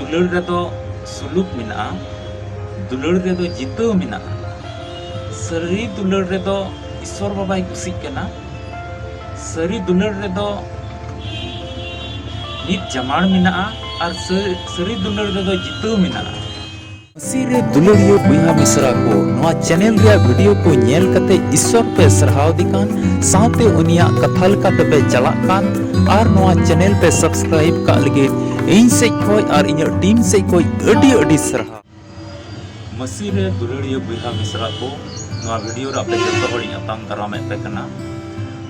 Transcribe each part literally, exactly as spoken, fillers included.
ᱫᱩᱞᱟᱹᱲ ᱨᱮᱫᱚ ᱥᱩᱞᱩᱠ ᱢᱮᱱᱟᱜᱼᱟ, ᱫᱩᱞᱟᱹᱲ ᱨᱮᱫᱚ ᱡᱤᱛᱟᱹᱣ ᱢᱮᱱᱟᱜᱼᱟ᱾ ᱥᱟᱹᱨᱤ ᱫᱩᱞᱟᱹᱲ ᱨᱮᱫᱚ ᱤᱥᱥᱚᱨ ᱵᱟᱵᱟᱭ ᱠᱩᱥᱤᱜ ᱠᱟᱱᱟ᱾ ᱥᱟᱹᱨᱤ ᱫᱩᱞᱟᱹᱲ ᱨᱮᱫᱚ ᱢᱤᱫ ᱡᱟᱢᱟᱲ ᱢᱮᱱᱟᱜᱼᱟ ᱟᱨ ᱥᱟᱹ-, ᱥᱟᱹᱨᱤ ᱫᱩᱞᱟᱹᱲ ᱨᱮᱫᱚ ᱡᱤᱛᱟᱹᱣ ᱢᱮᱱᱟᱜᱼᱟ᱾ ᱢᱟᱹᱥᱤ ᱨᱮ ᱫᱩᱞᱟᱹᱲᱤᱭᱟᱹ ᱵᱚᱭᱦᱟ ᱢᱤᱥᱨᱟ ᱠᱚ, ᱱᱚᱣᱟ ᱪᱮᱱᱮᱞ ᱨᱮᱭᱟᱜ ᱵᱷᱤᱰᱤᱭᱳ ᱠᱚ ᱧᱮᱞ ᱠᱟᱛᱮ ᱤᱥᱥᱚᱨ ᱯᱮ ᱥᱟᱨᱦᱟᱣ ᱫᱮ ᱠᱟᱱ, ᱥᱟᱶᱛᱮ ᱩᱱᱤᱭᱟᱜ ᱠᱟᱛᱷᱟ ᱞᱮᱠᱟ ᱛᱮᱯᱮ ᱪᱟᱞᱟᱜ ᱠᱟᱱ, ᱟᱨ ᱱᱚᱣᱟ ᱪᱮᱱᱮᱞ ᱯᱮ ᱥᱟᱵᱥᱠᱨᱟᱭᱤᱵ ᱠᱟᱜ ᱞᱟᱹᱜᱤᱫ ᱤᱧ ᱥᱮᱡ ᱠᱷᱚᱡ ᱟᱨ ᱤᱧᱟᱹᱜ ᱴᱤᱢ ᱥᱮᱡ ᱠᱷᱚᱡ ᱟᱹᱰᱤ ᱟᱹᱰᱤ ᱥᱟᱨᱦᱟᱣ᱾ ᱢᱟᱹᱥᱤ ᱨᱮ ᱫᱩᱞᱟᱹᱲᱤᱭᱟᱹ ᱵᱚᱭᱦᱟ ᱢᱤᱥᱨᱟ ᱠᱚ, ᱱᱚᱣᱟ ᱵᱷᱤᱰᱤᱭᱳ ᱨᱮ ᱟᱯᱮ ᱡᱚᱛᱚ ᱦᱚᱲᱤᱧ ᱟᱛᱟᱝ ᱫᱟᱨᱟᱢᱮᱫ ᱯᱮ ᱠᱟᱱᱟ᱾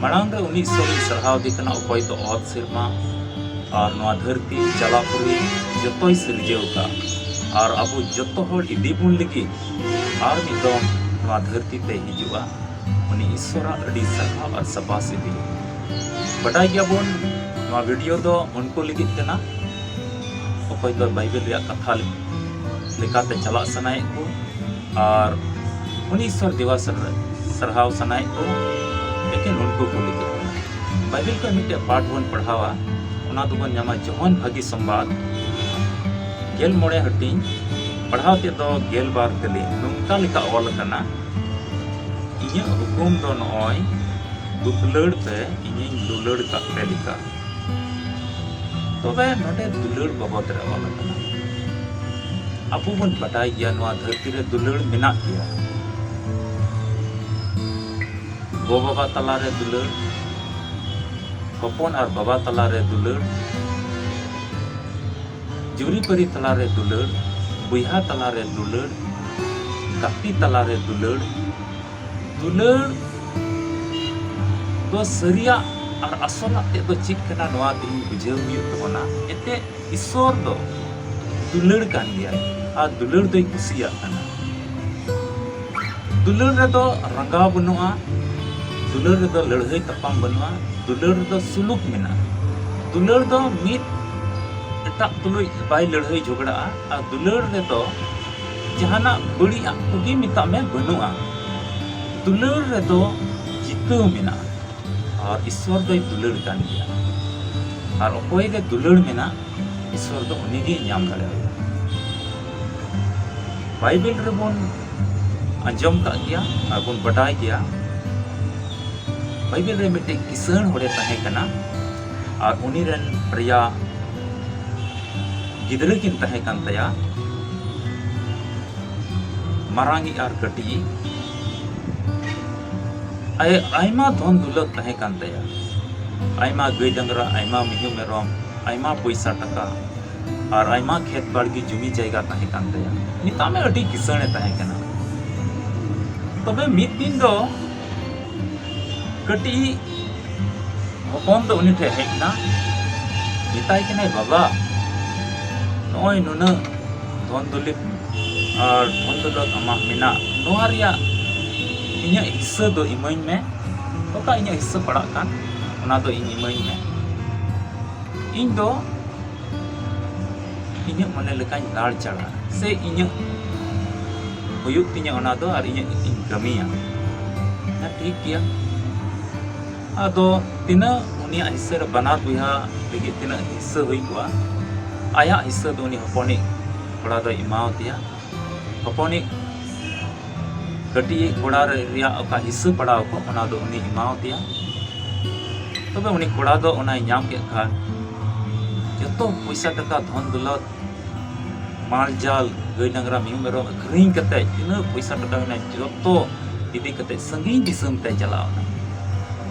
ᱢᱟᱲᱟᱝ ᱨᱮ ᱩᱱᱤ ᱤᱥᱥᱚᱨᱤᱧ ᱥᱟᱨᱦᱟᱣ ᱫᱮ ᱠᱟᱱᱟ, ᱚᱠᱚᱭ ᱫᱚ ᱚᱛ ᱥᱮᱨᱢᱟ ᱟᱨ ᱱᱚᱣᱟ ᱫᱷᱟᱹᱨᱛᱤ ᱡᱟᱞᱟᱯᱩᱨᱤ ᱡᱚᱛᱚᱭ ᱥᱤᱨᱡᱟᱹᱣ ᱠᱟᱜ, ᱟᱨ ᱟᱵᱚ ᱡᱚᱛᱚ ᱦᱚᱲ ᱤᱫᱤ ᱵᱚᱱ ᱞᱟᱹᱜᱤᱫ ᱟᱨ ᱢᱤᱫ ᱫᱚᱢ ᱱᱚᱣᱟ ᱫᱷᱟᱹᱨᱛᱤ ᱛᱮ ᱦᱤᱡᱩᱜᱼᱟ᱾ ᱩᱱᱤ ᱤᱥᱥᱚᱨᱟᱜ ᱟᱹᱰᱤ ᱥᱟᱨᱦᱟᱣ ᱟᱨ ᱥᱟᱵᱟᱥ ᱤᱫᱤ᱾ ᱵᱟᱰᱟᱭ ᱜᱮᱭᱟᱵᱚᱱ, ᱱᱚᱣᱟ ᱵᱷᱤᱰᱤᱭᱳ ᱫᱚ ᱩᱱᱠᱩ ᱞᱟᱹᱜᱤᱫ ᱠᱟᱱᱟ, ᱚᱠᱚᱭ ᱫᱚ ᱵᱟᱭᱵᱮᱞ ᱨᱮᱭᱟᱜ ᱠᱟᱛᱷᱟ ᱞᱮᱠᱟᱛᱮ ᱪᱟᱞᱟᱜ ᱥᱟᱱᱟᱭᱮᱫ ᱠᱚ ᱟᱨ ᱩᱱᱤ ᱤᱥᱥᱚᱨ ᱫᱮᱵᱟ ᱥᱟᱨ-, ᱥᱟᱨᱦᱟᱣ ᱥᱟᱱᱟᱭᱮᱫ ᱠᱚ, ᱮᱠᱮᱱ ᱩᱱᱠᱩ ᱠᱚ ᱞᱟᱹᱜᱤᱫ ᱠᱟᱱᱟ᱾ ᱵᱟᱭᱵᱮᱞ ᱠᱷᱚᱱ ᱢᱤᱫᱴᱮᱡ ᱯᱟᱴ ᱵᱚᱱ ᱯᱟᱲᱦᱟᱣᱟ, ᱚᱱᱟ ᱫᱚᱵᱚᱱ ᱧᱟᱢᱟ ᱡᱚᱦᱚᱱ ᱵᱷᱟᱹᱜᱤ ᱥᱚᱢᱵᱟᱫ ᱜᱮᱞ ᱢᱚᱬᱮ ᱦᱟᱹᱴᱤᱧ, ᱯᱟᱲᱦᱟᱣ ᱛᱮᱫ ᱫᱚ ᱜᱮᱞ ᱵᱟᱨ ᱠᱟᱹᱞᱤ᱾ ᱱᱚᱝᱠᱟ ᱞᱮᱠᱟ ᱚᱞ ᱟᱠᱟᱱᱟ, "ᱤᱧᱟᱹᱜ ᱦᱩᱠᱩᱢ ᱫᱚ ᱱᱚᱜᱼᱚᱭ, ᱫᱩᱯᱞᱟᱹᱲ ᱯᱮ, ᱤᱧᱤᱧ ᱫᱩᱞᱟᱹᱲ ᱠᱟᱜ ᱯᱮ ᱞᱮᱠᱟ᱾" ᱛᱚᱵᱮ ᱱᱚᱰᱮ ᱫᱩᱞᱟᱹᱲ ᱵᱟᱵᱚᱫ ᱨᱮ ᱚᱞ ᱟᱠᱟᱱᱟ᱾ ᱟᱵᱚ ᱵᱚᱱ ᱵᱟᱰᱟᱭ ᱜᱮᱭᱟ, ᱱᱚᱣᱟ ᱫᱷᱟᱹᱨᱛᱤ ᱨᱮ ᱫᱩᱞᱟᱹᱲ ᱢᱮᱱᱟᱜ ᱜᱮᱭᱟ᱾ ᱜᱚ ᱵᱟᱵᱟ ᱛᱟᱞᱟᱨᱮ ᱫᱩᱞᱟᱹᱲ, ᱦᱚᱯᱚᱱ ᱟᱨ ᱵᱟᱵᱟ ᱛᱟᱞᱟᱨᱮ ᱫᱩᱞᱟᱹᱲ, ᱡᱩᱨᱤᱯᱟᱹᱨᱤ ᱛᱟᱞᱟᱨᱮ ᱫᱩᱞᱟᱹᱲ, ᱵᱚᱭᱦᱟ ᱛᱟᱞᱟᱨᱮ ᱫᱩᱞᱟᱹᱲ, ᱜᱟᱛᱮ ᱛᱟᱞᱟᱨᱮ ᱫᱩᱞᱟᱹᱲ᱾ ᱫᱩᱞᱟᱹᱲ ᱫᱚ ᱥᱟᱹᱨᱤᱭᱟᱜ ᱟᱨ ᱟᱥᱚᱞᱟᱜ ᱛᱮᱫ ᱫᱚ ᱪᱮᱫ ᱠᱟᱱᱟ, ᱱᱚᱣᱟ ᱛᱮᱦᱮᱧ ᱵᱩᱡᱷᱟᱹᱣ ᱦᱩᱭᱩᱜ ᱛᱟᱵᱚᱱᱟ᱾ ᱮᱱᱛᱮᱫ ᱤᱥᱥᱚᱨ ᱫᱚ ᱫᱩᱞᱟᱹᱲ ᱠᱟᱱ ᱜᱮᱭᱟᱭ ᱟᱨ ᱫᱩᱞᱟᱹᱲ ᱫᱚᱭ ᱠᱩᱥᱤᱭᱟᱜ ᱠᱟᱱᱟ᱾ ᱫᱩᱞᱟᱹᱲ ᱨᱮᱫᱚ ᱨᱟᱸᱜᱟᱣ ᱵᱟᱹᱱᱩᱜᱼᱟ, ᱫᱩᱞᱟᱹᱲ ᱨᱮᱫᱚ ᱞᱟᱹᱲᱦᱟᱹᱭ ᱛᱟᱯᱟᱢ ᱵᱟᱹᱱᱩᱜᱼᱟ, ᱫᱩᱞᱟᱹᱲ ᱨᱮᱫᱚ ᱥᱩᱞᱩᱠ ᱢᱮᱱᱟᱜᱼᱟ᱾ ᱫᱩᱞᱟᱹᱲ ᱫᱚ ᱢᱤᱫ ᱮᱴᱟᱜ ᱛᱩᱞᱩᱡ ᱵᱟᱭ ᱞᱟᱹᱲᱦᱟᱹᱭ ᱡᱷᱚᱜᱽᱲᱟᱜᱼᱟ ᱟᱨ ᱫᱩᱞᱟᱹᱲ ᱨᱮᱫᱚ ᱡᱟᱦᱟᱱᱟᱜ ᱵᱟᱹᱲᱤᱡ ᱟᱜ ᱠᱚᱜᱮ ᱢᱮᱛᱟᱜ ᱢᱮ ᱵᱟᱹᱱᱩᱜᱼᱟ᱾ ᱫᱩᱞᱟᱹᱲ ᱨᱮᱫᱚ ᱡᱤᱛᱟᱹᱣ ᱢᱮᱱᱟᱜᱼᱟ᱾ ᱟᱨ ᱤᱥᱥᱚᱨ ᱫᱚᱭ ᱫᱩᱞᱟᱹᱲ ᱠᱟᱱ ᱜᱮᱭᱟ᱾ ᱟᱨ ᱚᱠᱚᱭ ᱨᱮ ᱫᱩᱞᱟᱹᱲ ᱢᱮᱱᱟᱜ, ᱤᱥᱥᱚᱨ ᱫᱚ ᱩᱱᱤ ᱜᱮᱭ ᱧᱟᱢ ᱫᱟᱲᱮᱭᱟᱭᱟ᱾ ᱵᱟᱭᱵᱮᱞ ᱨᱮᱵᱚᱱ ᱟᱸᱡᱚᱢ ᱠᱟᱜ ᱜᱮᱭᱟ ᱟᱨ ᱵᱚᱱ ᱵᱟᱰᱟᱭ ᱜᱮᱭᱟ, ᱵᱟᱭᱵᱮᱞ ᱨᱮ ᱢᱤᱫᱴᱮᱡ ᱠᱤᱥᱟᱹᱬ ᱦᱚᱲᱮ ᱛᱟᱦᱮᱸ ᱠᱟᱱᱟ ᱟᱨ ᱩᱱᱤ ᱨᱮᱱ ᱵᱟᱨᱭᱟ ᱜᱤᱫᱽᱨᱟᱹ ᱠᱤᱱ ᱛᱟᱦᱮᱸ ᱠᱟᱱ ᱛᱟᱭᱟ᱾ ᱢᱟᱨᱟᱝᱤᱡ ᱟᱨ ᱠᱟᱹᱴᱤᱡᱤᱡ᱾ ᱟᱭ-, ᱟᱭᱢᱟ ᱫᱷᱚᱱ ᱫᱩᱞᱟᱹᱛ ᱛᱟᱦᱮᱸ ᱠᱟᱱ ᱛᱟᱭᱟ, ᱟᱭᱢᱟ ᱜᱟᱹᱭ ᱰᱟᱝᱨᱟ, ᱟᱭᱢᱟ ᱢᱤᱦᱩ ᱢᱮᱨᱚᱢ, ᱟᱭᱢᱟ ᱯᱚᱭᱥᱟ ᱴᱟᱠᱟ, ᱟᱨ ᱟᱭᱢᱟ ᱠᱷᱮᱛ ᱵᱟᱲᱜᱮ ᱡᱩᱢᱤ ᱡᱟᱭᱜᱟ ᱛᱟᱦᱮᱸ ᱠᱟᱱ ᱛᱟᱭᱟ᱾ ᱢᱮᱛᱟᱜ ᱢᱮ ᱟᱹᱰᱤ ᱠᱤᱥᱟᱹᱬᱮ ᱛᱟᱦᱮᱸ ᱠᱟᱱᱟ᱾ ᱛᱚᱵᱮ ᱢᱤᱫ ᱫᱤᱱ ᱫᱚ ᱠᱟᱹᱴᱤᱡ ᱦᱚᱯᱚᱱ ᱫᱚ ᱩᱱᱤ ᱴᱷᱮᱱ ᱦᱮᱡ ᱮᱱᱟ, ᱢᱮᱛᱟᱭ ᱠᱟᱱᱟᱭ, "ᱵᱟᱵᱟ, ᱱᱚᱜᱼᱚᱭ ᱱᱩᱱᱟᱹᱜ ᱫᱷᱚᱱ ᱫᱩᱨᱤᱵ ᱟᱨ ᱫᱷᱚᱱ ᱫᱚᱞᱚᱛ ᱟᱢᱟᱜ ᱢᱮᱱᱟᱜ, ᱱᱚᱣᱟ ᱨᱮᱭᱟᱜ ᱤᱧᱟᱹᱜ ᱦᱤᱥᱥᱟᱹ ᱫᱚ ᱤᱢᱟᱹᱧ ᱢᱮ, ᱚᱠᱟ ᱤᱧᱟᱹᱜ ᱦᱤᱥᱥᱟᱹ ᱯᱟᱲᱟᱜ ᱠᱟᱱ, ᱚᱱᱟ ᱫᱚ ᱤᱧ ᱤᱢᱟᱹᱧ ᱢᱮ᱾ ᱤᱧ ᱫᱚ ᱤᱧᱟᱹᱜ ᱢᱚᱱᱮ ᱞᱮᱠᱟᱧ ᱞᱟᱲ ᱪᱟᱲᱟ, ᱥᱮ ᱤᱧᱟᱹᱜ ᱦᱩᱭᱩᱜ ᱛᱤᱧᱟᱹ ᱚᱱᱟ ᱫᱚ, ᱟᱨ ᱤᱧᱟᱹᱜ ᱤᱧ ᱠᱟᱹᱢᱤᱭᱟ᱾" ᱦᱮᱸ, ᱴᱷᱤᱠ ᱜᱮᱭᱟ᱾ ᱟᱫᱚ ᱛᱤᱱᱟᱹᱜ ᱩᱱᱤᱭᱟᱜ ᱦᱤᱥᱥᱟᱹ ᱨᱮ, ᱵᱟᱱᱟᱨ ᱵᱚᱭᱦᱟ ᱞᱟᱹᱜᱤᱫ ᱛᱤᱱᱟᱹᱜ ᱦᱤᱥᱥᱟᱹ ᱦᱩᱭ ᱠᱚᱜᱼᱟ, ᱟᱭᱟᱜ ᱦᱤᱥᱥᱟᱹ ᱫᱚ ᱩᱱᱤ ᱦᱚᱯᱚᱱᱤᱡ ᱠᱚᱲᱟ ᱫᱚᱭ ᱮᱢᱟᱣᱟᱫᱮᱭᱟ᱾ ᱦᱚᱯᱚᱱᱤᱡ ᱠᱟᱹᱴᱤᱡ ᱠᱚᱲᱟ ᱨᱮ-, ᱨᱮᱭᱟᱜ ᱚᱠᱟ ᱦᱤᱥᱥᱟᱹ ᱯᱟᱲᱟᱣ ᱠᱚᱜ, ᱚᱱᱟ ᱫᱚ ᱩᱱᱤ ᱮᱢᱟᱣᱟᱫᱮᱭᱟ᱾ ᱛᱚᱵᱮ ᱩᱱᱤ ᱠᱚᱲᱟ ᱫᱚ ᱚᱱᱟᱭ ᱧᱟᱢ ᱠᱮᱫ ᱠᱷᱟᱱ, ᱡᱚᱛᱚ ᱯᱚᱭᱥᱟ ᱴᱟᱠᱟ, ᱫᱷᱚᱱ ᱫᱚᱞᱚᱛ, ᱢᱟᱞ ᱡᱟᱞ, ᱜᱟᱹᱭ ᱰᱟᱝᱨᱟ, ᱢᱤᱦᱩ ᱢᱮᱨᱚᱢ ᱟᱹᱠᱷᱨᱤᱧ ᱠᱟᱛᱮ, ᱛᱤᱱᱟᱹᱜ ᱯᱚᱭᱥᱟ ᱴᱟᱠᱟ ᱢᱮᱱᱟᱜᱼᱟ, ᱡᱚᱛᱚ ᱤᱫᱤ ᱠᱟᱛᱮ ᱥᱟᱺᱜᱤᱧ ᱫᱤᱥᱚᱢ ᱛᱮ ᱪᱟᱞᱟᱣ ᱮᱱᱟ᱾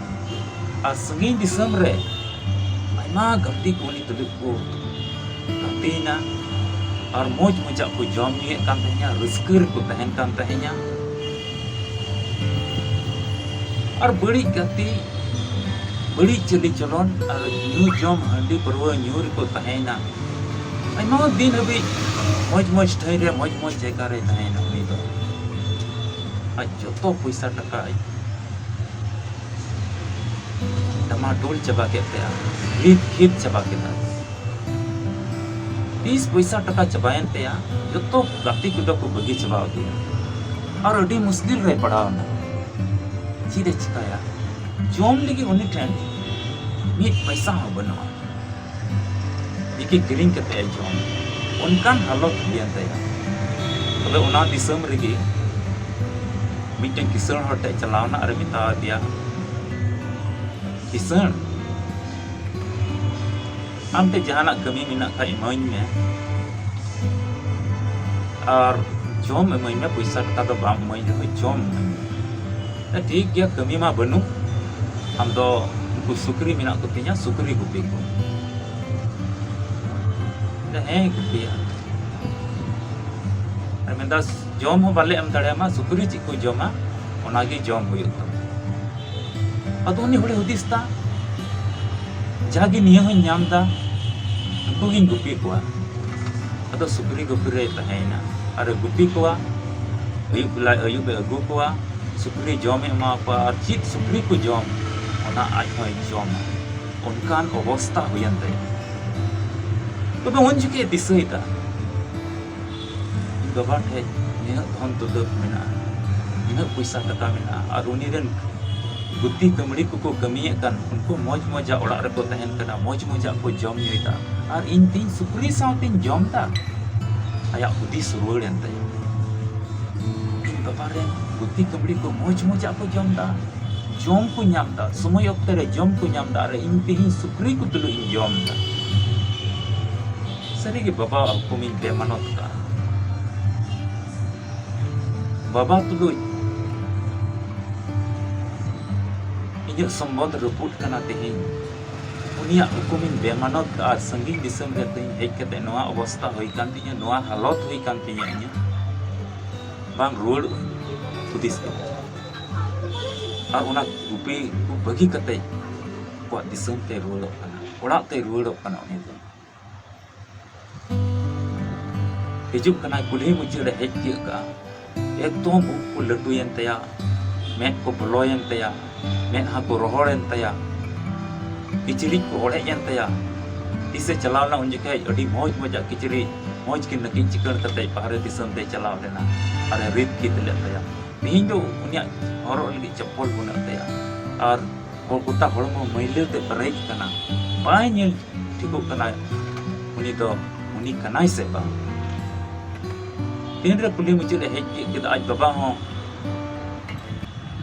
ᱟᱨ ᱥᱟᱺᱜᱤᱧ ᱫᱤᱥᱚᱢ ᱨᱮ ᱟᱭᱢᱟ ᱜᱟᱛᱮ ᱠᱚ ᱩᱱᱤ ᱛᱩᱞᱩᱡ ᱠᱚ ᱜᱟᱛᱮᱭᱮᱱᱟ ᱟᱨ ᱢᱚᱡᱽ ᱢᱚᱡᱟᱜ ᱠᱚ ᱡᱚᱢ ᱧᱩᱭᱮᱫ ᱠᱟᱱ ᱛᱟᱦᱮᱸᱱᱟ, ᱨᱟᱹᱥᱠᱟᱹ ᱨᱮᱠᱚ ᱛᱟᱦᱮᱱ ᱠᱟᱱ ᱛᱟᱦᱮᱸᱱᱟ᱾ ᱟᱨ ᱵᱟᱹᱲᱤᱡ ᱜᱟᱛᱮ, ᱵᱟᱹᱲᱤᱡ ᱪᱟᱹᱞᱤ ᱪᱚᱞᱚᱱ ᱟᱨ ᱧᱩ ᱡᱚᱢ, ᱦᱟᱺᱰᱤ ᱯᱟᱹᱨᱣᱟᱹ ᱧᱩ ᱨᱮᱠᱚ ᱛᱟᱦᱮᱸᱭᱮᱱᱟ᱾ ᱟᱭᱢᱟ ᱫᱤᱱ ᱦᱟᱹᱵᱤᱡ ᱢᱚᱡᱽ ᱢᱚᱡᱽ ᱴᱷᱟᱹᱭ ᱨᱮ, ᱢᱚᱡᱽ ᱢᱚᱡᱽ ᱡᱟᱭᱜᱟ ᱨᱮ ᱛᱟᱦᱮᱸᱭᱮᱱᱟ ᱩᱱᱤ ᱫᱚ᱾ ᱟᱨ ᱡᱚᱛᱚ ᱯᱚᱭᱥᱟ ᱴᱟᱠᱟ ᱟᱡ ᱰᱟᱢᱟᱰᱳᱞ ᱪᱟᱵᱟ ᱠᱮᱫ ᱛᱟᱭᱟ, ᱵᱷᱤᱛ ᱵᱷᱤᱛ ᱪᱟᱵᱟ ᱠᱮᱫᱟ᱾ ᱛᱤᱥ ᱯᱚᱭᱥᱟ ᱴᱟᱠᱟ ᱪᱟᱵᱟᱭᱮᱱ ᱛᱟᱭᱟ, ᱡᱚᱛᱚ ᱜᱟᱛᱮ ᱠᱚᱫᱚ ᱠᱚ ᱵᱟᱹᱜᱤ ᱪᱟᱵᱟ ᱟᱫᱮᱭᱟ᱾ ᱟᱨ ᱟᱹᱰᱤ ᱢᱩᱥᱠᱤᱞ ᱨᱮᱭ ᱯᱟᱲᱟᱣ ᱮᱱᱟ᱾ ᱪᱮᱫ ᱮ ᱪᱤᱠᱟᱹᱭᱟ? ᱡᱚᱢ ᱞᱟᱹᱜᱤᱫ ᱩᱱᱤ ᱴᱷᱮᱱ ᱢᱤᱫ ᱯᱚᱭᱥᱟ ᱦᱚᱸ ᱵᱟᱹᱱᱩᱜᱼᱟ᱾ ᱢᱤᱫ ᱠᱤᱨᱤᱧ ᱠᱟᱛᱮ ᱮ ᱡᱚᱢ, ᱚᱱᱠᱟᱱ ᱦᱟᱞᱚᱛ ᱦᱩᱭᱮᱱ ᱛᱟᱭᱟ᱾ ᱛᱚᱵᱮ ᱚᱱᱟ ᱫᱤᱥᱚᱢ ᱨᱮᱜᱮ ᱢᱤᱫᱴᱮᱱ ᱠᱤᱥᱟᱹᱬ ᱦᱚᱲ ᱴᱷᱮᱱ ᱪᱟᱞᱟᱣ ᱮᱱᱟ ᱟᱨ ᱢᱮᱛᱟ ᱫᱮᱭᱟ, "ᱠᱤᱥᱟᱹᱬ, ᱟᱢ ᱴᱷᱮᱱ ᱡᱟᱦᱟᱱᱟᱜ ᱠᱟᱹᱢᱤ ᱢᱮᱱᱟᱜ ᱠᱷᱟᱡ ᱤᱢᱟᱹᱧ ᱢᱮ, ᱟᱨ ᱡᱚᱢ ᱤᱢᱟᱹᱧ ᱢᱮ, ᱯᱚᱭᱥᱟ ᱴᱟᱠᱟ ᱫᱚ ᱵᱟᱢ ᱤᱢᱟᱹᱧ ᱨᱮᱦᱚᱸ ᱡᱚᱢ ᱤᱢᱟᱹᱧ ᱢᱮ᱾ ᱴᱷᱤᱠ ᱜᱮᱭᱟ, ᱠᱟᱹᱢᱤ ᱢᱟ ᱵᱟᱹᱱᱩᱜ, ᱟᱢ ᱫᱚ ᱩᱱᱠᱩ ᱥᱩᱠᱨᱤ ᱢᱮᱱᱟᱜ ᱠᱚᱛᱤᱧᱟ, ᱥᱩᱠᱨᱤ ᱜᱩᱯᱤ ᱠᱚ᱾" ᱢᱮᱱᱫᱟ, "ᱦᱮᱸ, ᱜᱩᱯᱤᱭᱟ᱾" ᱟᱨ ᱢᱮᱱᱫᱟ, "ᱡᱚᱢ ᱦᱚᱸ ᱵᱟᱞᱮ ᱮᱢ ᱫᱟᱲᱮᱭᱟᱢᱟ, ᱥᱩᱠᱨᱤ ᱪᱮᱫ ᱠᱚ ᱡᱚᱢᱟ, ᱚᱱᱟᱜᱮ ᱡᱚᱢ ᱦᱩᱭᱩᱜ ᱛᱟᱢᱟ᱾" ᱟᱫᱚ ᱩᱱᱤ ᱦᱚᱲᱮ ᱦᱩᱫᱤᱥ ᱫᱟ, "ᱡᱟᱜᱮ ᱱᱤᱭᱟᱹ ᱦᱚᱸᱧ ᱧᱟᱢ ᱫᱟ, ᱩᱱᱠᱩ ᱜᱤᱧ ᱜᱩᱯᱤ ᱠᱚᱣᱟ᱾" ᱟᱫᱚ ᱥᱩᱠᱨᱤ ᱜᱩᱯᱤ ᱨᱮᱭ ᱛᱟᱦᱮᱸᱭᱮᱱᱟ ᱟᱨᱮ ᱜᱩᱯᱤ ᱠᱚᱣᱟ᱾ ᱟᱹᱭᱩᱵ ᱵᱮᱞᱟ, ᱟᱹᱭᱩᱵ ᱮ ᱟᱹᱜᱩ ᱠᱚᱣᱟ, ᱥᱩᱠᱨᱤ ᱡᱚᱢᱮ ᱮᱢᱟ ᱠᱚᱣᱟ, ᱟᱨ ᱪᱮᱫ ᱥᱩᱠᱨᱤ ᱠᱚ ᱡᱚᱢ, ᱚᱱᱟ ᱟᱡ ᱦᱚᱸᱭ ᱡᱚᱢᱟ᱾ ᱚᱱᱠᱟᱱ ᱚᱵᱚᱥᱛᱟ ᱦᱩᱭᱮᱱ ᱛᱟᱭᱟ᱾ ᱛᱚᱵᱮ ᱩᱱ ᱡᱚᱠᱷᱮᱡ ᱫᱤᱥᱟᱹᱭᱮᱫᱟ, ᱤᱧ ᱵᱟᱵᱟ ᱴᱷᱮᱡ ᱱᱤᱱᱟᱹᱜ ᱫᱷᱚᱱ ᱫᱩᱞᱟᱹᱲ ᱢᱮᱱᱟᱜᱼᱟ, ᱱᱤᱱᱟᱹᱜ ᱯᱚᱭᱥᱟ ᱴᱟᱠᱟ ᱢᱮᱱᱟᱜᱼᱟ, ᱟᱨ ᱩᱱᱤ ᱨᱮᱱ ᱜᱩᱛᱤ ᱠᱟᱹᱢᱲᱤ ᱠᱚᱠᱚ ᱠᱟᱹᱢᱤᱭᱮᱫ ᱠᱟᱱ, ᱩᱱᱠᱩ ᱢᱚᱡᱽ ᱢᱚᱡᱟᱜ ᱚᱲᱟᱜ ᱨᱮᱠᱚ ᱛᱟᱦᱮᱱ ᱠᱟᱱᱟ, ᱢᱚᱡᱽ ᱢᱚᱡᱟᱜ ᱠᱚ ᱡᱚᱢ ᱧᱩᱭᱮᱫᱟ, ᱟᱨ ᱤᱧ ᱛᱤᱧ ᱥᱩᱠᱨᱤ ᱥᱟᱶᱛᱤᱧ ᱡᱚᱢ ᱮᱫᱟ᱾ ᱟᱭᱟᱜ ᱦᱩᱫᱤᱥ ᱨᱩᱣᱟᱹᱲ ᱮᱱ ᱛᱟᱭᱟ, ᱤᱧ ᱵᱟᱵᱟ ᱨᱮᱱ ᱜᱩᱛᱤ ᱠᱟᱹᱢᱲᱤ ᱠᱚ ᱢᱚᱡᱽ ᱢᱚᱡᱟᱜ ᱠᱚ ᱡᱚᱢ ᱮᱫᱟ, ᱡᱚᱢ ᱠᱚ ᱧᱟᱢ ᱮᱫᱟ, ᱥᱚᱢᱚᱭ ᱚᱠᱛᱮ ᱨᱮ ᱡᱚᱢ ᱠᱚ ᱧᱟᱢ ᱮᱫᱟ, ᱟᱨ ᱤᱧ ᱛᱮᱦᱮᱧ ᱥᱩᱠᱨᱤ ᱠᱚ ᱛᱩᱞᱩᱡ ᱤᱧ ᱡᱚᱢ ᱮᱫᱟ᱾ ᱥᱟᱹᱨᱤᱜᱮ ᱵᱟᱵᱟ ᱦᱩᱠᱩᱢᱤᱧ ᱵᱮᱢᱟᱱᱚᱛ ᱠᱟᱜᱼᱟ᱾ ᱵᱟᱵᱟ ᱛᱩᱞᱩᱡ ᱤᱧᱟᱹᱜ ᱥᱚᱢᱵᱚᱱᱫᱷ ᱨᱟᱹᱯᱩᱫ ᱠᱟᱱᱟ ᱛᱮᱦᱮᱧ᱾ ᱩᱱᱤᱭᱟᱜ ᱦᱩᱠᱩᱢᱤᱧ ᱵᱮᱢᱟᱱᱚᱛ ᱠᱟᱜᱼᱟ ᱟᱨ ᱥᱟᱺᱜᱤᱧ ᱫᱤᱥᱚᱢ ᱨᱮ ᱛᱮᱦᱮᱧ ᱦᱮᱡ ᱠᱟᱛᱮ ᱱᱚᱣᱟ ᱚᱵᱚᱥᱛᱟ ᱦᱩᱭ ᱠᱟᱱ ᱛᱤᱧᱟᱹ, ᱱᱚᱣᱟ ᱦᱟᱞᱚᱛ ᱦᱩᱭ ᱠᱟᱱ ᱛᱤᱧᱟᱹ ᱤᱧᱟᱹᱜ᱾ ᱵᱟᱝ ᱨᱩᱣᱟᱹᱲᱚᱜ ᱟᱹᱧ ᱦᱩᱫᱤᱥ ᱠᱮᱫᱟ᱾ ᱟᱨ ᱚᱱᱟ ᱜᱩᱯᱤ ᱠᱚ ᱵᱟᱹᱜᱤ ᱠᱟᱛᱮ ᱟᱠᱚᱣᱟᱜ ᱫᱤᱥᱚᱢ ᱛᱮ ᱨᱩᱣᱟᱹᱲᱚᱜ ᱠᱟᱱᱟ, ᱚᱲᱟᱜ ᱛᱮ ᱨᱩᱣᱟᱹᱲᱚᱜ ᱠᱟᱱᱟ ᱩᱱᱤ ᱫᱚ᱾ ᱦᱤᱡᱩᱜ ᱠᱟᱱᱟᱭ, ᱠᱩᱞᱦᱤ ᱢᱩᱪᱟᱹᱫ ᱨᱮ ᱦᱮᱡ ᱛᱤᱭᱟᱹᱜ ᱠᱟᱜᱼᱟ᱾ ᱮᱠᱫᱚᱢ ᱩᱵ ᱠᱚ ᱞᱟᱹᱴᱩᱭᱮᱱ ᱛᱟᱭᱟ, ᱢᱮᱫ ᱠᱚ ᱵᱚᱞᱚᱭᱮᱱ ᱛᱟᱭᱟ, ᱢᱮᱫᱦᱟ ᱠᱚ ᱨᱚᱦᱚᱲᱮᱱ ᱛᱟᱭᱟ, ᱠᱤᱪᱨᱤᱡ ᱠᱚ ᱚᱲᱮᱡ ᱮᱱ ᱛᱟᱭᱟ᱾ ᱛᱤᱥᱮ ᱪᱟᱞᱟᱣ ᱞᱮᱱᱟ ᱩᱱ ᱡᱚᱠᱷᱮᱡ ᱟᱹᱰᱤ ᱢᱚᱡᱽ ᱢᱚᱡᱟᱜ ᱠᱤᱪᱨᱤᱡ, ᱢᱚᱡᱽ ᱜᱮ ᱱᱟᱹᱠᱤᱡ ᱪᱤᱠᱟᱹᱲ ᱠᱟᱛᱮ ᱵᱟᱦᱨᱮ ᱫᱤᱥᱚᱢ ᱛᱮᱭ ᱪᱟᱞᱟᱣ ᱞᱮᱱᱟ᱾ ᱟᱨᱮ ᱨᱤᱫ ᱠᱤᱫ ᱞᱮᱫ ᱛᱟᱭᱟ᱾ ᱛᱮᱦᱮᱧ ᱫᱚ ᱩᱱᱤᱭᱟᱜ ᱦᱚᱨᱚᱜ ᱞᱟᱹᱜᱤᱫ ᱪᱟᱯᱯᱚᱞ ᱵᱟᱹᱱᱩᱜ ᱛᱟᱭᱟ᱾ ᱟᱨ ᱦᱚᱲ ᱜᱚᱴᱟ ᱦᱚᱲᱢᱚ ᱢᱟᱹᱭᱞᱟᱹ ᱛᱮ ᱯᱮᱨᱮᱡ ᱠᱟᱱᱟ, ᱵᱟᱭ ᱧᱮᱞ ᱴᱷᱤᱠᱚᱜ ᱠᱟᱱᱟ᱾ ᱩᱱᱤ ᱫᱚ ᱩᱱᱤ ᱠᱟᱱᱟᱭ ᱥᱮ ᱵᱟᱝ? ᱛᱤᱱᱨᱮ ᱠᱩᱞᱦᱤ ᱢᱩᱪᱟᱹᱫ ᱮ ᱦᱮᱡ ᱠᱮᱫ ᱠᱮᱫᱟ, ᱟᱡ ᱵᱟᱵᱟ ᱦᱚᱸ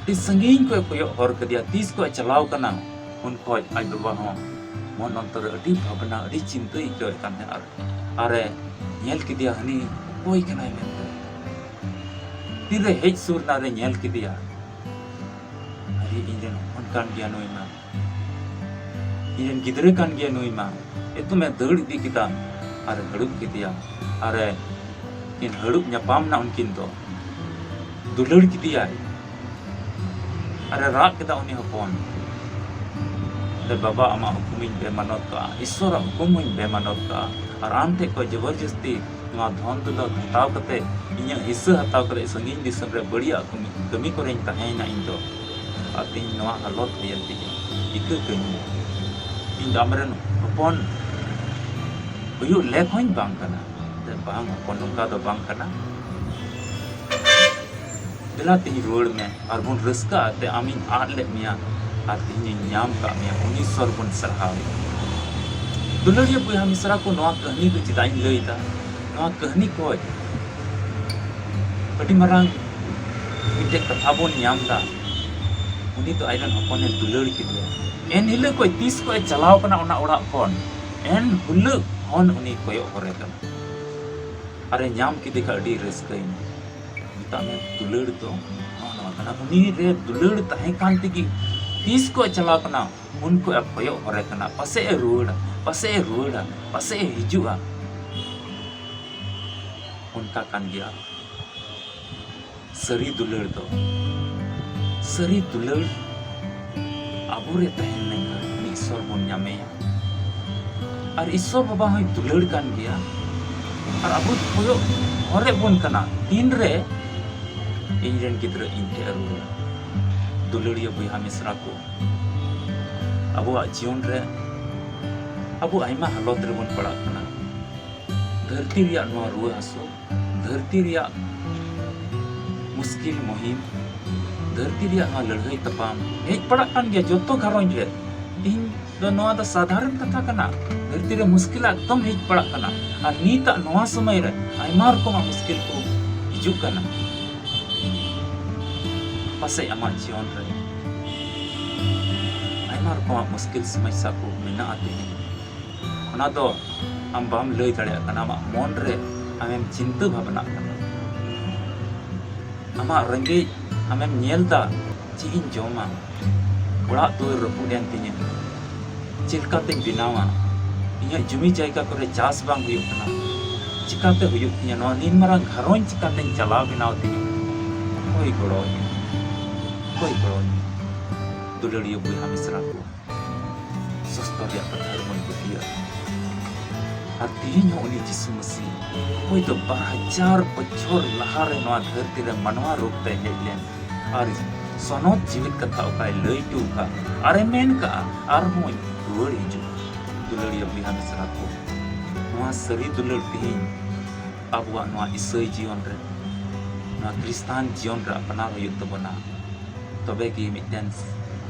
ᱟᱹᱰᱤ ᱥᱟᱺᱜᱤᱧ ᱠᱷᱚᱱ ᱮ ᱠᱚᱭᱚᱜ ᱦᱚᱨ ᱠᱮᱫᱮᱭᱟ, ᱛᱤᱥ ᱠᱷᱚᱱ ᱮ ᱪᱟᱞᱟᱣ ᱠᱟᱱᱟ᱾ ᱩᱱ ᱠᱷᱚᱱ ᱟᱡ ᱵᱟᱵᱟ ᱦᱚᱸ ᱢᱚᱱ ᱚᱱᱛᱚᱨ ᱨᱮ ᱟᱹᱰᱤ ᱵᱷᱟᱵᱽᱱᱟ, ᱟᱹᱰᱤ ᱪᱤᱱᱛᱟᱹᱭ ᱟᱹᱭᱠᱟᱹᱣᱮᱫ ᱠᱟᱱ ᱛᱟᱦᱮᱸᱫ᱾ ᱟᱨ ᱟᱨᱮ ᱧᱮᱞ ᱠᱮᱫᱮᱭᱟ, ᱦᱟᱹᱱᱤ ᱚᱠᱚᱭ ᱠᱟᱱᱟᱭ ᱢᱮᱱᱛᱮ᱾ ᱛᱤᱨᱮ ᱦᱮᱡ ᱥᱩᱨ ᱮᱱᱟ, ᱨᱮ ᱧᱮᱞ ᱠᱮᱫᱮᱭᱟ, ᱟᱨᱮ, ᱤᱧ ᱨᱮᱱ ᱦᱚᱯᱚᱱ ᱠᱟᱱ ᱜᱮᱭᱟ ᱱᱩᱭ ᱢᱟ, ᱤᱧ ᱨᱮᱱ ᱜᱤᱫᱽᱨᱟᱹ ᱠᱟᱱ ᱜᱮᱭᱟ ᱱᱩᱭ ᱢᱟ᱾ ᱮᱛᱚᱢ ᱮ ᱫᱟᱹᱲ ᱤᱫᱤ ᱠᱮᱫᱟ ᱟᱨ ᱦᱟᱹᱲᱩᱵ ᱠᱮᱫᱮᱭᱟ᱾ ᱟᱨᱮ ᱠᱤᱱ ᱦᱟᱹᱲᱩᱵ ᱧᱟᱯᱟᱢ ᱮᱱᱟ ᱩᱱᱠᱤᱱ ᱫᱚ᱾ ᱫᱩᱞᱟᱹᱲ ᱠᱮᱫᱮᱭᱟᱭ᱾ ᱟᱨᱮ ᱨᱟᱜ ᱠᱮᱫᱟ ᱩᱱᱤ ᱦᱚᱯᱚᱱ, ᱞᱮ, ᱵᱟᱵᱟ, ᱟᱢᱟᱜ ᱦᱩᱠᱩᱢᱤᱧ ᱵᱮᱢᱟᱱᱚᱛ ᱠᱟᱜᱼᱟ, ᱤᱥᱥᱚᱨᱟᱜ ᱦᱩᱠᱩᱢ ᱦᱚᱧ ᱵᱮᱢᱟᱱᱚᱛ ᱠᱟᱜᱼᱟ, ᱟᱨ ᱟᱢ ᱴᱷᱮᱡ ᱠᱷᱚᱡ ᱡᱚᱵᱚᱨᱡᱚᱥᱛᱤ ᱱᱚᱣᱟ ᱫᱷᱚᱱ ᱫᱚᱞᱚᱛ ᱦᱟᱛᱟᱣ ᱠᱟᱛᱮ, ᱤᱧᱟᱹᱜ ᱦᱤᱥᱟᱹ ᱦᱟᱛᱟᱣ ᱠᱟᱛᱮ ᱥᱟᱺᱜᱤᱧ ᱫᱤᱥᱚᱢ ᱨᱮ ᱵᱟᱹᱲᱤᱡᱟᱜ ᱠᱟᱹᱢᱤ, ᱠᱟᱹᱢᱤ ᱠᱚᱨᱮᱧ ᱛᱟᱦᱮᱸᱭᱮᱱᱟ ᱤᱧ ᱫᱚ᱾ ᱟᱨ ᱛᱮᱦᱮᱧ ᱱᱚᱣᱟ ᱦᱟᱞᱚᱛ ᱦᱩᱭᱮᱱ ᱛᱤᱧᱟᱹ᱾ ᱤᱠᱟᱹ ᱠᱟᱹᱧ ᱢᱮ᱾ ᱤᱧ ᱫᱚ ᱟᱢᱨᱮᱱ ᱦᱚᱯᱚᱱ ᱦᱩᱭᱩᱜ ᱞᱮᱠ ᱦᱚᱸᱧ ᱵᱟᱝ ᱠᱟᱱᱟ᱾ ᱵᱟᱝ ᱦᱚᱯᱚᱱ, ᱱᱚᱝᱠᱟ ᱫᱚ ᱵᱟᱝ ᱠᱟᱱᱟ᱾ ᱫᱮᱞᱟ ᱛᱮᱦᱮᱧ ᱨᱩᱣᱟᱹᱲ ᱢᱮ ᱟᱨ ᱵᱚᱱ ᱨᱟᱹᱥᱠᱟᱹᱜᱼᱟ, ᱛᱮ ᱟᱢᱤᱧ ᱟᱫ ᱞᱮᱫ ᱢᱮᱭᱟ ᱟᱨ ᱛᱮᱦᱮᱧᱤᱧ ᱧᱟᱢ ᱠᱟᱜ ᱢᱮᱭᱟ, ᱩᱱᱤ ᱤᱥᱥᱚᱨ ᱵᱚᱱ ᱥᱟᱨᱦᱟᱣ ᱮᱭᱟ᱾ ᱫᱩᱞᱟᱹᱲᱤᱭᱟᱹ ᱵᱚᱭᱦᱟ ᱢᱤᱥᱨᱟ ᱠᱚ, ᱱᱚᱣᱟ ᱠᱟᱹᱦᱱᱤ ᱫᱚ ᱪᱮᱫᱟᱜ ᱤᱧ ᱞᱟᱹᱭ ᱮᱫᱟ? ᱱᱚᱣᱟ ᱠᱟᱹᱦᱱᱤ ᱠᱷᱚᱡ ᱟᱹᱰᱤ ᱢᱟᱨᱟᱝ ᱢᱤᱫᱴᱮᱡ ᱠᱟᱛᱷᱟ ᱵᱚᱱ ᱧᱟᱢ ᱮᱫᱟ᱾ ᱩᱱᱤ ᱫᱚ ᱟᱡ ᱨᱮᱱ ᱦᱚᱯᱚᱱᱮ ᱫᱩᱞᱟᱹᱲ ᱠᱮᱫᱮᱭᱟ᱾ ᱮᱱ ᱦᱤᱞᱳᱜ ᱠᱷᱚᱡ, ᱛᱤᱥ ᱠᱷᱚᱡ ᱮ ᱪᱟᱞᱟᱣ ᱠᱟᱱᱟ ᱚᱱᱟ ᱚᱲᱟᱜ ᱠᱷᱚᱱ, ᱮᱱ ᱦᱤᱞᱳᱜ ᱠᱷᱚᱱ ᱩᱱᱤ ᱠᱚᱭᱚᱜ ᱦᱚᱨᱮ ᱠᱟᱱᱟ᱾ ᱟᱨᱮ ᱧᱟᱢ ᱠᱮᱫᱮ ᱠᱷᱟᱡ ᱟᱹᱰᱤ ᱨᱟᱹᱥᱠᱟᱹᱭᱮᱱᱟ᱾ ᱢᱮᱛᱟᱜ ᱢᱮ, ᱫᱩᱞᱟᱹᱲ ᱫᱚ ᱱᱚᱜᱼᱚ ᱱᱚᱣᱟ ᱠᱟᱱᱟ᱾ ᱩᱱᱤ ᱨᱮ ᱫᱩᱞᱟᱹᱲ ᱛᱟᱦᱮᱸ ᱠᱟᱱ ᱛᱮᱜᱮ ᱛᱤᱥ ᱠᱷᱚᱡ ᱪᱟᱞᱟᱣ ᱠᱟᱱᱟ, ᱩᱱ ᱠᱷᱚᱡ ᱮ ᱠᱚᱭᱚᱜ ᱦᱚᱨᱮ ᱠᱟᱱᱟ, ᱯᱟᱥᱮᱡ ᱮ ᱨᱩᱣᱟᱹᱲᱟ, ᱯᱟᱥᱮᱡ ᱮ ᱨᱩᱣᱟᱹᱲᱟ, ᱯᱟᱥᱮᱡ ᱮ ᱦᱤᱡᱩᱜᱼᱟ᱾ ᱚᱱᱠᱟ ᱠᱟᱱ ᱜᱮᱭᱟ᱾ ᱥᱟᱹᱨᱤ ᱫᱩᱞᱟᱹᱲ ᱫᱚ, ᱥᱟᱹᱨᱤ ᱫᱩᱞᱟᱹᱲ ᱟᱵᱚᱨᱮ ᱛᱟᱦᱮᱱ ᱞᱮᱱᱠᱷᱟᱱ ᱩᱱᱤ ᱤᱥᱥᱚᱨ ᱵᱚᱱ ᱧᱟᱢᱮᱭᱟ᱾ ᱟᱨ ᱤᱥᱥᱚᱨ ᱵᱟᱵᱟ ᱦᱚᱸᱭ ᱫᱩᱞᱟᱹᱲ ᱠᱟᱱ ᱜᱮᱭᱟ᱾ ᱟᱨ ᱟᱵᱚ ᱠᱚᱭᱚᱜ ᱦᱚᱨᱮᱫ ᱵᱚᱱ ᱠᱟᱱᱟ, ᱛᱤᱱᱨᱮ ᱤᱧ ᱨᱮᱱ ᱜᱤᱫᱽᱨᱟᱹ ᱤᱧ ᱴᱷᱮᱡ ᱮ ᱨᱩᱣᱟᱹᱲᱟ᱾ ᱫᱩᱞᱟᱹᱲᱤᱭᱟᱹ ᱵᱚᱭᱦᱟ ᱢᱤᱥᱨᱟ ᱠᱚ, ᱟᱵᱚᱣᱟᱜ ᱡᱤᱭᱚᱱ ᱨᱮ ᱟᱵᱚ ᱟᱭᱢᱟ ᱦᱟᱞᱚᱛ ᱨᱮᱵᱚᱱ ᱯᱟᱲᱟᱜ ᱠᱟᱱᱟ᱾ ᱫᱷᱟᱹᱨᱛᱤ ᱨᱮᱭᱟᱜ ᱱᱚᱣᱟ ᱨᱩᱣᱟᱹ ᱦᱟᱹᱥᱩ, ᱫᱷᱟᱹᱨᱛᱤ ᱨᱮᱭᱟᱜ ᱢᱩᱥᱠᱤᱞ ᱢᱩᱦᱤᱢ, ᱫᱷᱟᱹᱨᱛᱤ ᱨᱮᱭᱟᱜ ᱱᱚᱣᱟ ᱞᱟᱹᱲᱦᱟᱹᱭ ᱛᱟᱯᱟᱢ ᱦᱮᱡ ᱯᱟᱲᱟᱜ ᱠᱟᱱ ᱜᱮᱭᱟ ᱡᱚᱛᱚ ᱜᱷᱟᱨᱚᱸᱡᱽ ᱨᱮ᱾ ᱛᱤᱦᱤᱧ ᱫᱚ ᱱᱚᱣᱟ ᱫᱚ ᱥᱟᱫᱷᱟᱨᱚᱱ ᱠᱟᱛᱷᱟ ᱠᱟᱱᱟ᱾ ᱫᱷᱟᱹᱨᱛᱤ ᱨᱮ ᱢᱩᱥᱠᱤᱞ ᱮᱠᱫᱚᱢ ᱦᱮᱡ ᱯᱟᱲᱟᱜ ᱠᱟᱱᱟ, ᱟᱨ ᱱᱤᱛᱟᱜ ᱱᱚᱣᱟ ᱥᱚᱢᱚᱭ ᱨᱮ ᱟᱭᱢᱟ ᱨᱚᱠᱚᱢᱟᱜ ᱢᱩᱥᱠᱤᱞ ᱠᱚ ᱦᱤᱡᱩᱜ ᱠᱟᱱᱟ᱾ ᱯᱟᱥᱮᱡ ᱟᱢᱟᱜ ᱡᱤᱭᱚᱱ ᱨᱮ ᱟᱭᱢᱟ ᱨᱚᱠᱚᱢᱟᱜ ᱢᱩᱥᱠᱤᱞ ᱥᱚᱢᱚᱥᱥᱟ ᱠᱚ ᱢᱮᱱᱟᱜᱼᱟ ᱛᱮᱦᱮᱧ᱾ ᱚᱱᱟ ᱫᱚ ᱟᱢ ᱵᱟᱢ ᱞᱟᱹᱭ ᱫᱟᱲᱮᱭᱟᱜ ᱠᱟᱱᱟ, ᱟᱢᱟᱜ ᱢᱚᱱ ᱨᱮ ᱟᱢᱮᱢ ᱪᱤᱱᱛᱟᱹ ᱵᱷᱟᱵᱽᱱᱟᱜ ᱠᱟᱱᱟ᱾ ᱟᱢᱟᱜ ᱨᱮᱸᱜᱮᱡ ᱟᱢᱮᱢ ᱧᱮᱞ ᱫᱟ, ᱪᱮᱫ ᱤᱧ ᱡᱚᱢᱟ, ᱚᱲᱟᱜ ᱫᱩᱣᱟᱹᱨ ᱨᱟᱹᱯᱩᱫ ᱮᱱ ᱛᱤᱧᱟᱹ, ᱪᱮᱫ ᱞᱮᱠᱟᱛᱮᱧ ᱵᱮᱱᱟᱣᱟ, ᱤᱧᱟᱹᱜ ᱡᱩᱢᱤ ᱡᱟᱭᱜᱟ ᱠᱚᱨᱮ ᱪᱟᱥ ᱵᱟᱝ ᱦᱩᱭᱩᱜ ᱠᱟᱱᱟ, ᱪᱤᱠᱟᱛᱮ ᱦᱩᱭᱩᱜ ᱛᱤᱧᱟᱹ, ᱱᱚᱣᱟ ᱱᱤᱱ ᱢᱟᱨᱟᱝ ᱜᱷᱟᱨᱚᱸᱡᱽ ᱪᱤᱠᱟᱛᱮᱧ ᱪᱟᱞᱟᱣ ᱵᱮᱱᱟᱣ ᱛᱤᱧᱟᱹ, ᱚᱠᱚᱭ ᱜᱚᱲᱚ ᱤᱧᱟ, ᱚᱠᱚᱭ ᱜᱚᱲᱚ ᱤᱧᱟ? ᱫᱩᱞᱟᱹᱲᱤᱭᱟᱹ ᱵᱚᱭᱦᱟ ᱢᱤᱥᱨᱟ ᱠᱚ, ᱥᱚᱥᱛᱚ ᱨᱮᱭᱟᱜ ᱠᱟᱛᱷᱟ ᱨᱮᱵᱚᱱ ᱯᱟᱹᱛᱭᱟᱹᱜᱼᱟ᱾ ᱟᱨ ᱛᱮᱦᱮᱧ ᱦᱚᱸ ᱩᱱᱤ ᱡᱤᱥᱩ ᱢᱟᱹᱥᱤ, ᱚᱠᱚᱭ ᱫᱚ ᱵᱟᱨ ᱦᱟᱡᱟᱨ ᱵᱚᱪᱷᱚᱨ ᱞᱟᱦᱟᱨᱮ ᱱᱚᱣᱟ ᱫᱷᱟᱹᱨᱛᱤ ᱨᱮ ᱢᱟᱱᱣᱟ ᱨᱩᱯ ᱛᱮ ᱦᱮᱡ ᱞᱮᱱ ᱟᱨ ᱥᱚᱱᱚᱛ ᱡᱤᱣᱤᱫ ᱠᱟᱛᱷᱟ ᱚᱠᱟᱭ ᱞᱟᱹᱭ ᱦᱚᱴᱚ ᱟᱠᱟᱫ ᱟᱨᱮ ᱢᱮᱱ ᱠᱟᱜᱼᱟ, ᱟᱨᱦᱚᱸᱭ ᱨᱩᱣᱟᱹᱲ ᱦᱤᱡᱩᱜᱼᱟ᱾ ᱫᱩᱞᱟᱹᱲᱤᱭᱟᱹ ᱵᱚᱭᱦᱟ ᱢᱤᱥᱨᱟ ᱠᱚ, ᱱᱚᱣᱟ ᱥᱟᱹᱨᱤ ᱫᱩᱞᱟᱹᱲ ᱛᱮᱦᱮᱧ ᱟᱵᱚᱣᱟᱜ ᱱᱚᱣᱟ ᱤᱥᱟᱹᱭ ᱡᱤᱭᱚᱱ ᱨᱮ, ᱱᱚᱣᱟ ᱠᱷᱨᱤᱥᱴᱟᱱ ᱡᱤᱭᱚᱱ ᱨᱮ ᱟᱯᱱᱟᱨ ᱦᱩᱭᱩᱜ ᱛᱟᱵᱚᱱᱟ᱾ ᱛᱚᱵᱮ ᱜᱮ ᱢᱤᱫᱴᱮᱱ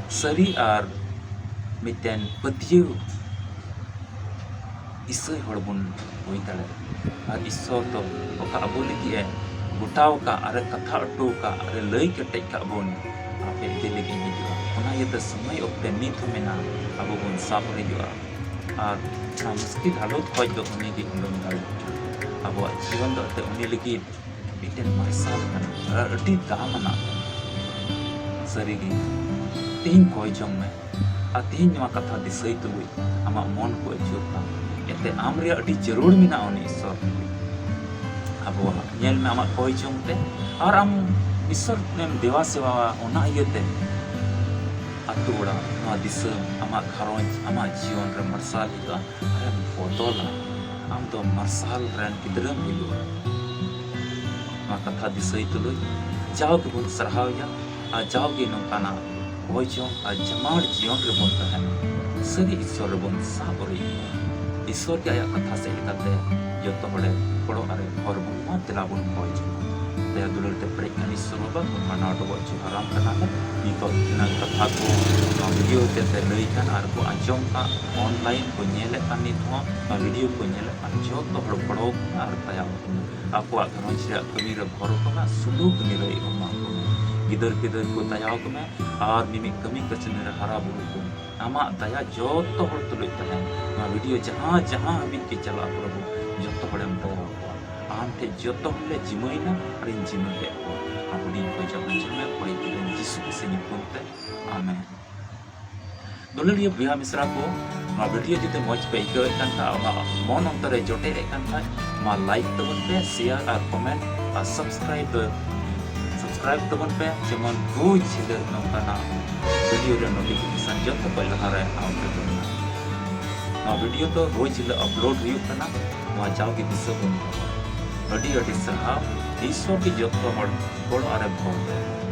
ᱥᱟᱹᱨᱤ ᱟᱨ ᱢᱤᱫᱴᱮᱱ ᱯᱟᱹᱛᱭᱟᱹᱣ ᱤᱥᱟᱹᱭ ᱦᱚᱲ ᱵᱚᱱ ᱦᱩᱭ ᱫᱟᱲᱮᱭᱟᱜᱼᱟ᱾ ᱟᱨ ᱤᱥᱥᱚᱨ ᱫᱚ ᱚᱠᱟ ᱟᱵᱚ ᱞᱟᱹᱜᱤᱫ ᱮ ᱜᱚᱴᱟᱣ ᱟᱠᱟᱫ, ᱟᱨᱮ ᱠᱟᱛᱷᱟ ᱦᱚᱴᱚ ᱟᱠᱟᱫ, ᱟᱨᱮ ᱞᱟᱹᱭ ᱠᱮᱴᱮᱡ ᱠᱟᱜ ᱵᱚᱱ, ᱟᱯᱮ ᱤᱫᱤ ᱞᱟᱹᱜᱤᱫ ᱤᱧ ᱦᱤᱡᱩᱜᱼᱟ᱾ ᱚᱱᱟ ᱤᱭᱟᱹᱛᱮ ᱥᱚᱢᱚᱭ ᱚᱠᱛᱮ ᱱᱤᱛ ᱦᱚᱸ ᱢᱮᱱᱟᱜᱼᱟ, ᱟᱵᱚ ᱵᱚᱱ ᱥᱟᱵ ᱦᱤᱡᱩᱜᱼᱟ᱾ ᱟᱨ ᱚᱱᱟ ᱢᱩᱥᱠᱤᱞ ᱦᱟᱞᱚᱛ ᱠᱷᱚᱡ ᱫᱚ ᱩᱱᱤ ᱜᱮ ᱩᱰᱩᱝ ᱫᱟᱲᱮᱭᱟᱜᱼᱟ᱾ ᱟᱵᱚᱣᱟᱜ ᱡᱤᱭᱚᱱ ᱫᱚ ᱮᱱᱛᱮ ᱩᱱᱤ ᱞᱟᱹᱜᱤᱫ ᱢᱤᱫᱴᱮᱱ ᱢᱟᱨᱥᱟᱞ ᱠᱟᱱᱟ, ᱟᱹᱰᱤ ᱫᱟᱢ ᱟᱱᱟᱜ ᱠᱟᱱᱟ᱾ ᱥᱟᱹᱨᱤᱜᱮ, ᱛᱮᱦᱮᱧ ᱠᱚᱭ ᱡᱚᱝ ᱢᱮ, ᱟᱨ ᱛᱮᱦᱮᱧ ᱱᱚᱣᱟ ᱠᱟᱛᱷᱟ ᱫᱤᱥᱟᱹᱭ ᱛᱩᱞᱩᱡ ᱟᱢᱟᱜ ᱢᱚᱱ ᱠᱚ ᱟᱹᱪᱩᱨ ᱠᱟᱜ᱾ ᱮᱱᱛᱮ ᱟᱢ ᱨᱮᱭᱟᱜ ᱟᱹᱰᱤ ᱡᱟᱹᱨᱩᱲ ᱢᱮᱱᱟᱜᱼᱟ ᱩᱱᱤ ᱤᱥᱥᱚᱨ᱾ ᱟᱵᱚᱣᱟᱜ ᱧᱮᱞ ᱢᱮ, ᱟᱢᱟᱜ ᱠᱚᱭ ᱡᱚᱝ ᱛᱮ ᱟᱨ ᱟᱢ ᱤᱥᱥᱚᱨ ᱮᱢ ᱫᱮᱵᱟ ᱥᱮᱵᱟᱣᱟ, ᱚᱱᱟ ᱤᱭᱟᱹᱛᱮ ᱟᱛᱳ ᱚᱲᱟᱜ, ᱱᱚᱣᱟ ᱫᱤᱥᱚᱢ, ᱟᱢᱟᱜ ᱜᱷᱟᱨᱚᱸᱡᱽ, ᱟᱢᱟᱜ ᱡᱤᱭᱚᱱ ᱨᱮ ᱢᱟᱨᱥᱟᱞ ᱦᱤᱡᱩᱜᱼᱟ᱾ ᱟᱨᱮᱢ ᱵᱚᱫᱚᱞᱟ, ᱟᱢ ᱫᱚ ᱢᱟᱨᱥᱟᱞ ᱨᱮᱱ ᱜᱤᱫᱽᱨᱟᱹᱢ ᱦᱩᱭᱩᱜᱼᱟ᱾ ᱱᱚᱣᱟ ᱠᱟᱛᱷᱟ ᱫᱤᱥᱟᱹᱭ ᱛᱩᱞᱩᱡ ᱡᱟᱣ ᱜᱮᱵᱚᱱ ᱥᱟᱨᱦᱟᱣᱮᱭᱟ ᱟᱨ ᱡᱟᱣ ᱜᱮ ᱱᱚᱝᱠᱟᱱᱟᱜ ᱠᱚᱭ ᱡᱚᱝ ᱟᱨ ᱡᱟᱢᱟᱲ ᱡᱤᱭᱚᱱ ᱨᱮᱵᱚᱱ ᱛᱟᱦᱮᱱᱟ᱾ ᱥᱟᱹᱨᱤ ᱤᱥᱥᱚᱨ ᱨᱮᱵᱚᱱ ᱥᱟᱵ ᱩᱨᱤᱡ ᱠᱚᱣᱟ᱾ ᱤᱥᱥᱚᱨ ᱜᱮ ᱟᱭᱟᱜ ᱠᱟᱛᱷᱟ ᱥᱮᱫ ᱞᱮᱠᱟᱛᱮ ᱡᱚᱛᱚ ᱦᱚᱲᱮ ᱜᱚᱲᱚ ᱟᱨᱮ ᱦᱚᱨ ᱵᱚᱱ ᱢᱟ᱾ ᱫᱮᱞᱟ ᱵᱚᱱ ᱠᱚᱭ ᱡᱚᱝᱟ᱾ ᱫᱩᱞᱟᱹᱲ ᱛᱮ ᱯᱮᱨᱮᱡ ᱠᱟᱱ ᱤᱥᱥᱚᱨ ᱵᱟᱵᱟ, ᱵᱚᱱ ᱢᱟᱱᱟᱣ ᱰᱚᱵᱚᱜ ᱡᱚᱦᱟᱨᱟᱢ ᱠᱟᱱᱟ ᱞᱮ᱾ ᱱᱤᱛᱚᱜ ᱛᱤᱱᱟᱹᱜ ᱠᱟᱛᱷᱟ ᱠᱚ ᱱᱚᱣᱟ ᱵᱷᱤᱰᱤᱭᱳ ᱦᱚᱛᱮᱛᱮ ᱞᱟᱹᱭ ᱠᱟᱱ ᱟᱨ ᱠᱚ ᱟᱸᱡᱚᱢ ᱠᱟᱱ, ᱚᱱᱞᱟᱭᱤᱱ ᱠᱚ ᱧᱮᱞᱮᱫ ᱠᱟᱱ, ᱱᱤᱛ ᱦᱚᱸ ᱱᱚᱣᱟ ᱵᱷᱤᱰᱤᱭᱳ ᱠᱚ ᱧᱮᱞᱮᱫ ᱠᱟᱱ ᱡᱚᱛᱚ ᱦᱚᱲ ᱜᱚᱲᱚ ᱠᱚ ᱢᱮ ᱟᱨ ᱫᱟᱭᱟ ᱠᱚ ᱢᱮ᱾ ᱟᱠᱚᱣᱟᱜ ᱜᱷᱟᱨᱚᱸᱡᱽ ᱨᱮᱭᱟᱜ ᱠᱟᱹᱢᱤ ᱨᱮ ᱵᱷᱚᱨ ᱠᱚ ᱢᱮ, ᱥᱩᱞᱩᱠ ᱱᱤᱨᱟᱹᱭ ᱮᱢᱟ ᱠᱚ ᱢᱮ᱾ ᱜᱤᱫᱟᱹᱨ ᱯᱤᱫᱟᱹᱨ ᱠᱚ ᱫᱟᱭᱟ ᱠᱚ ᱢᱮ ᱟᱨ ᱢᱤᱢᱤᱫ ᱠᱟᱹᱢᱤ ᱠᱟᱹᱥᱱᱤ ᱨᱮ ᱦᱟᱨᱟ ᱵᱩᱨᱩ ᱠᱚ ᱢᱮ᱾ ᱟᱢᱟᱜ ᱫᱟᱭᱟ ᱡᱚᱛᱚ ᱦᱚᱲ ᱛᱩᱞᱩᱡ ᱛᱟᱦᱮᱱ᱾ ᱱᱚᱣᱟ ᱵᱷᱤᱰᱤᱭᱳ ᱡᱟᱦᱟᱸ ᱡᱟᱦᱟᱸ ᱦᱟᱹᱵᱤᱡ ᱜᱮ ᱪᱟᱞᱟᱜᱼᱟ, ᱯᱨᱚᱵᱷᱩ, ᱡᱚᱛᱚ ᱦᱚᱲᱮᱢ ᱫᱟᱭᱟ ᱟᱠᱚᱣᱟ᱾ ᱟᱢ ᱴᱷᱮᱡ ᱡᱚᱛᱚ ᱦᱚᱲ ᱞᱮ ᱡᱤᱢᱟᱹᱭᱮᱱᱟ ᱟᱨᱤᱧ ᱡᱤᱢᱟᱹ ᱠᱮᱫ ᱠᱚᱣᱟ᱾ ᱟᱢ ᱦᱩᱰᱤᱧ ᱠᱷᱚᱡ ᱡᱚᱛᱚᱱ ᱡᱚᱝ ᱢᱮ, ᱠᱚᱭ ᱠᱤᱫᱟᱹᱧ ᱡᱤᱥᱩ ᱠᱷᱨᱤᱥᱴ ᱧᱩᱛᱩᱢ ᱛᱮ᱾ ᱟᱢᱮᱱ᱾ ᱫᱩᱞᱟᱹᱲᱤᱭᱟᱹ ᱵᱚᱭᱦᱟ ᱢᱤᱥᱨᱟ ᱠᱚ, ᱱᱚᱣᱟ ᱵᱷᱤᱰᱤᱭᱳ ᱡᱩᱫᱤ ᱢᱚᱡᱽ ᱯᱮ ᱟᱹᱭᱠᱟᱹᱣᱮᱫ ᱠᱟᱱ ᱠᱷᱟᱡ, ᱟᱢᱟᱜ ᱢᱚᱱ ᱚᱱᱛᱚᱨ ᱨᱮ ᱡᱚᱴᱮᱫ ᱮᱫ ᱠᱟᱱ ᱠᱷᱟᱡ, ᱢᱟ ᱞᱟᱭᱤᱠ ᱛᱟᱵᱚᱱ ᱯᱮ, ᱥᱮᱭᱟᱨ ᱟᱨ ᱠᱚᱢᱮᱱᱴ ᱟᱨ ᱥᱟᱵᱥᱠᱨᱟᱭᱤᱵ ᱫᱚ ᱥᱟᱵᱥᱠᱨᱟᱭᱤᱵ ᱛᱟᱵᱚᱱ ᱯᱮ, ᱡᱮᱢᱚᱱ ᱨᱳᱡᱽ ᱦᱤᱞᱳᱜ ᱱᱚᱝᱠᱟᱱᱟᱜ ᱵᱷᱤᱰᱤᱭᱳ ᱨᱮ ᱱᱳᱴᱤᱯᱷᱤᱠᱮᱥᱚᱱ ᱡᱚᱛᱚ ᱠᱷᱚᱡ ᱞᱟᱦᱟ ᱨᱮ ᱟᱢ ᱯᱮ ᱧᱟᱢᱟ᱾ ᱱᱚᱣᱟ ᱵᱷᱤᱰᱤᱭᱳ ᱫᱚ ᱨᱳᱡᱽ ᱦᱤᱞᱳᱜ ᱟᱯᱞᱳᱰ ᱦᱩᱭᱩᱜ ᱠᱟᱱᱟ, ᱱᱚᱣᱟ ᱡᱟᱣᱜᱮ ᱫᱤᱥᱟᱹ ᱵᱚᱱ ᱫᱚᱦᱚᱭᱟ᱾ ᱟᱹᱰᱤ ᱟᱹᱰᱤ ᱥᱟᱨᱦᱟᱣ, ᱤᱥᱥᱚᱨ ᱜᱮ ᱡᱚᱛᱚ ᱦᱚᱲ ᱜᱚᱲᱚ ᱟᱨᱮ ᱵᱷᱚᱨ ᱫᱚ᱾